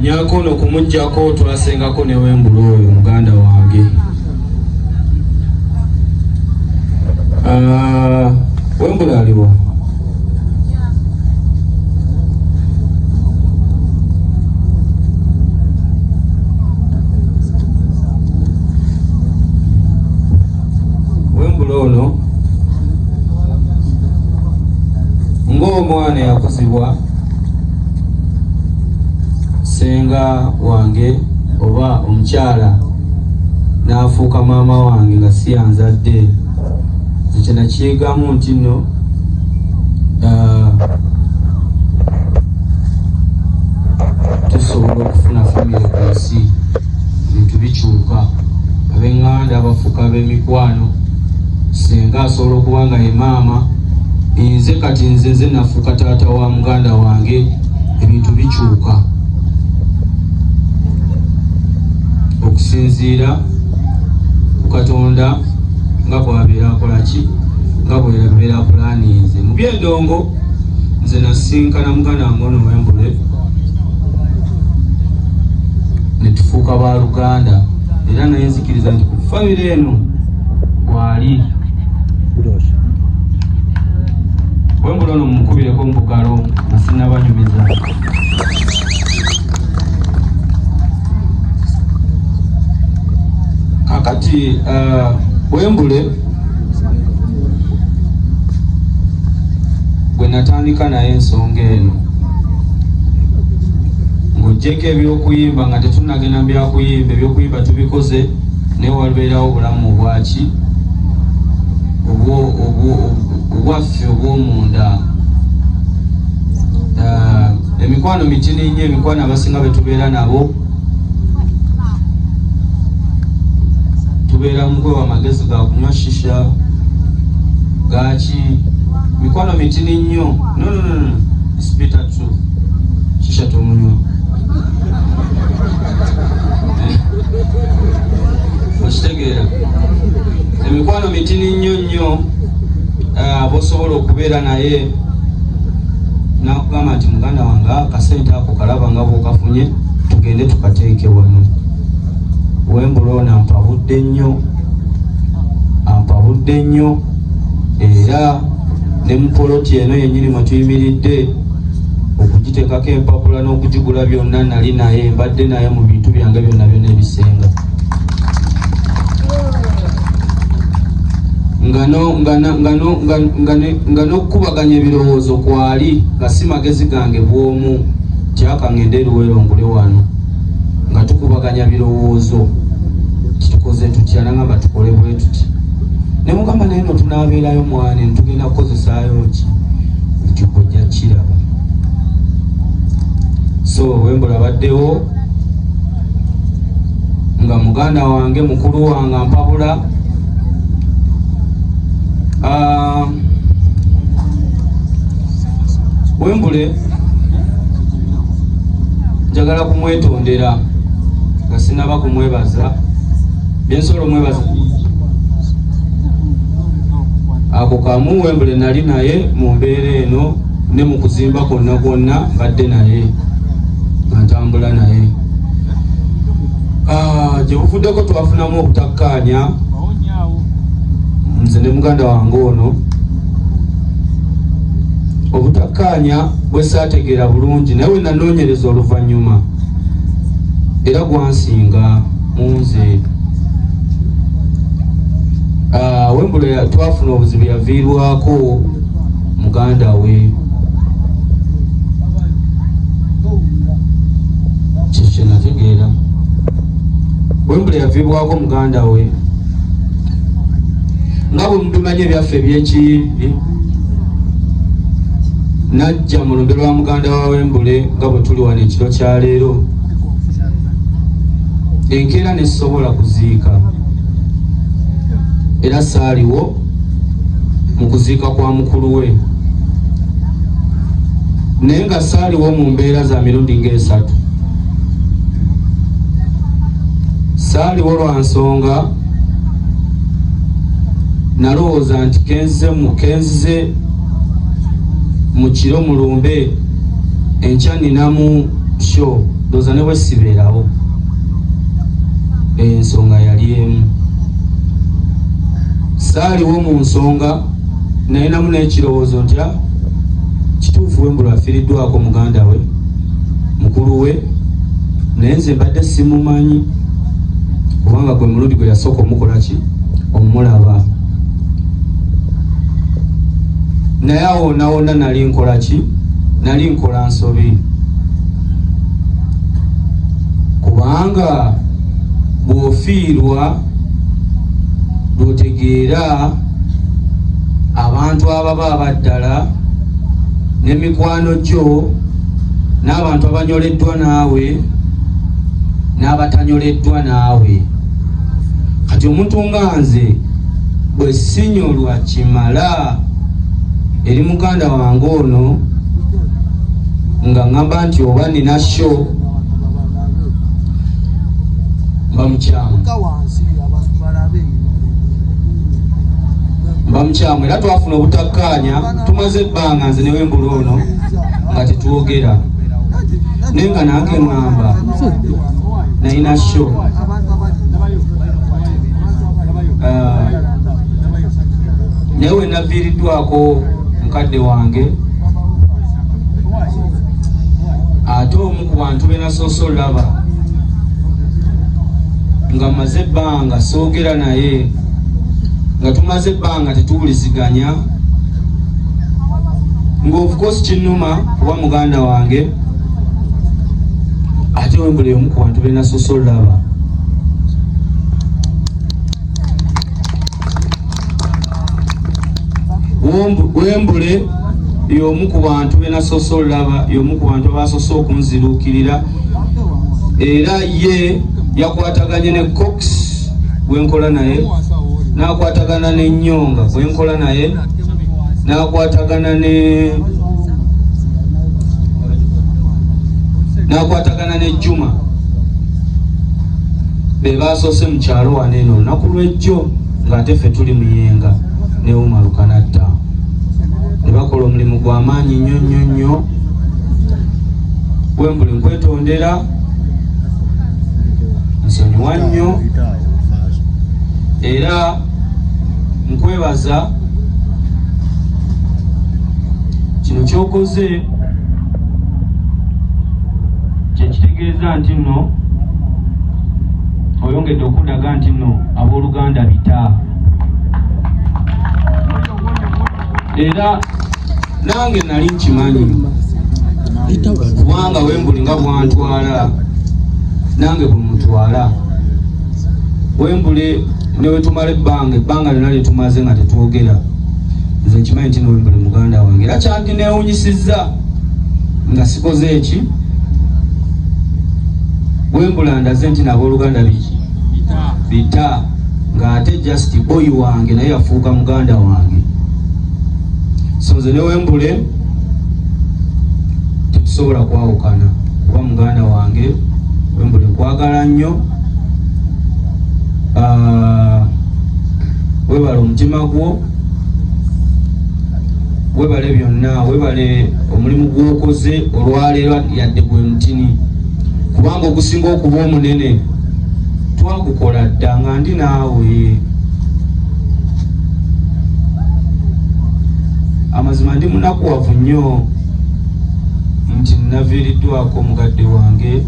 Nyako ono kumuggyako twasengako ne Wembula oyo muganda wange. Ah, Wembula aliwa? Wembula ono ng'omwana yakuzibwa ssenga wange oba omukyala n'afuuka maama wange nga si yanzadde. Ekyo nakiyigamu nti nno tusobola okufuna famire ku nsi, ebintu bikyuka, ab'eŋŋanda bafuuka ab'emikwano, ssenga asobola okuba nga ye maama, nze kati nze nafuuka taata wa muganda wange, ebintu bikyuka okusinziira ku Katonda nga bw'abeera akola ki, nga bw'abeera apulaninze. Mu by'endongo nze nasinkana muganda wange ono Wembule ne tufuuka baluganda, era naye nzikiriza nti ku famire eno kwali. Wembule ono mumukubireko mu bugalo nga sinnabanyumiza. Kakati Wembule gwe natandika naye ensonga eno ng'oggyeko eby'okuyimba nga tetunnagenda mu byakuyimba, ebyokuyimba tubikoze naye wabeerawo obulamu obwaki obwaffe obw'omunda. Emikwano mitini nnyo, emikwano abasinga be tubeera nabo tubeera mu kwewa amagezi ga kunywa shisha gaki, mikwano mitini nnyo. No, no, no, no. It's bitter truth. Shisha tomunywa, okitegeera? Emikwano mitini nnyo nnyo, bosobola okubeera naye nakugamba nti muganda wange akasente ako kalaba nga bwokafunye, tugende tukateeke wano. Wembula ono ampabudde nnyo, ampabudde nnyo, era ne mu poloti eno yennyini mwe tuyimiridde okugiteekako empapula n'okugigula byonna nali naye, mbadde naye mu bintu byange byonna byonna ebisenga nga n'okukubaganya ebirowoozo kwali nga si magezi gange bw'omu tyaka ngende eruweero ngule wano, nga tukubaganya birowoozo titukoze tutya, nangamba tukole bwe tuti, ne mugamba naye no tunaabeerayo mwana eno tugenda kukozesaayo ki, nti kojja kiraba. So Wembula abaddewo nga muganda wange, mukulu wange, ampabula. Wembule njagala kumwetondera nga sinaba kumwebaza byensobola omwebaza ako kamu. Wembule nali naye mu mbeera eno ne mu kuzimba kwonna kwonna mbadde naye nga ntambula naye. Gye buvuddeko twafunamu obutakkaanya nze ne muganda wange ono, obutakkaanya bwe saategeera bulungi, naye we nanoonyereza oluvannyuma era gwansinga mu nze. Wembule twafuna obuzibu, yaviirwako muganda we, kyekyo kyenategeera. Wembule yaviibwako muganda we nga bwe mubimanyi ebyaffe ebyekiyimbi, najja mu lumbe lwa muganda wa Wembule nga bwe tuli wano ekiro kya leero. Enkeera nesobola kuziika, era saaliwo mu kuziika kwa mukulu we, naye nga saaliwo mu mbeera za mirundi ng'esatu. Saaliwo lwa nsonga nalowooza nti kenzize mu kiro mulumbe, enkya ninamu show. Ndowooza ne bwe sibeerawo ensonga yali emu. Saaliwo mu nsonga naye namu n'ekirowoozo nti ah, kituufu Wembula afiiriddwako muganda we mukulu we, naye nze mbadde simumanyi kubanga gwe mulundi gwe yasooka omukola ki omulaba. Naye awo nawona nali nkola ki? Nali nkola nsobi, kubanga bw'ofiirwa lw'otegeera abantu ababa abaddala ne mikwano gyo n'abantu abanyoleddwa naawe n'abatanyoleddwa naawe. Kati omuntu nga nze bwe sinyolwa kimala eri muganda wange ono nga ŋŋamba nti oba nina sho mba mukyamu, mba mukyamu. Era twafuna obutakkaanya, tumaze ebbanga nze ne Wembula ono nga tetwogera, naye nga nange ŋŋamba nalina sho. Naye we naviiriddwako mukadde wange ate omu ku bantu be nasoose olaba nga maze ebbanga soogera naye, nga tumaze ebbanga tetuwuliziganya, nga of course kinnuma kuba muganda wange, ate Wembula omu ku bantu be nasoose olaba. Wembule y'omu ku bantu be nasoose olaba, y'omu ku bantu abasoose okunziruukirira, era ye yakwataganye ne Cox gwenkola naye, n'akwatagana ne Nyonga gwenkola naye, n'akwatagana ne n'akwatagana ne Juma, be basoose mu kyalo wano eno olunaku lw'ejjo ng'ate ffe tuli Muyenga ne Umaru Kanatta, ne bakola omulimu gw'amaanyi nnyo nnyo nnyo. Wembule nkwetondera, nsonyiwa nnyo era nkwebaza kino kyokoze, kyekitegeeza nti nno oyongedde okundaga nti nno abooluganda bita, era nange nali nkimanyi kubanga Wembuli nga bwantwala nange bwemutwala. Wembule newetumala ebbanga ebbanga lyonna lyetumaze nga tetwogera, nze nkimanyi nti nowembule muganda wange, era kyandineewunyisizza nga sikoze eki. Wembula ndaze nti nabooluganda biki bita, ng'ate just boy wange naye yafuuka muganda wange. So nze ne Wembule tetusobola kwawukana kuba muganda wange. Wembule nkwagala nnyo. Ah, webale omutima gwo, webale byonna, webale omulimu gwokoze olwaleero, yadde gwe mutini, kubanga ogusinga okuba omunene twagukola dda nga ndi naawe. Amazima ndi munakuwavu nnyo nti naviiriddwako mukadde wange.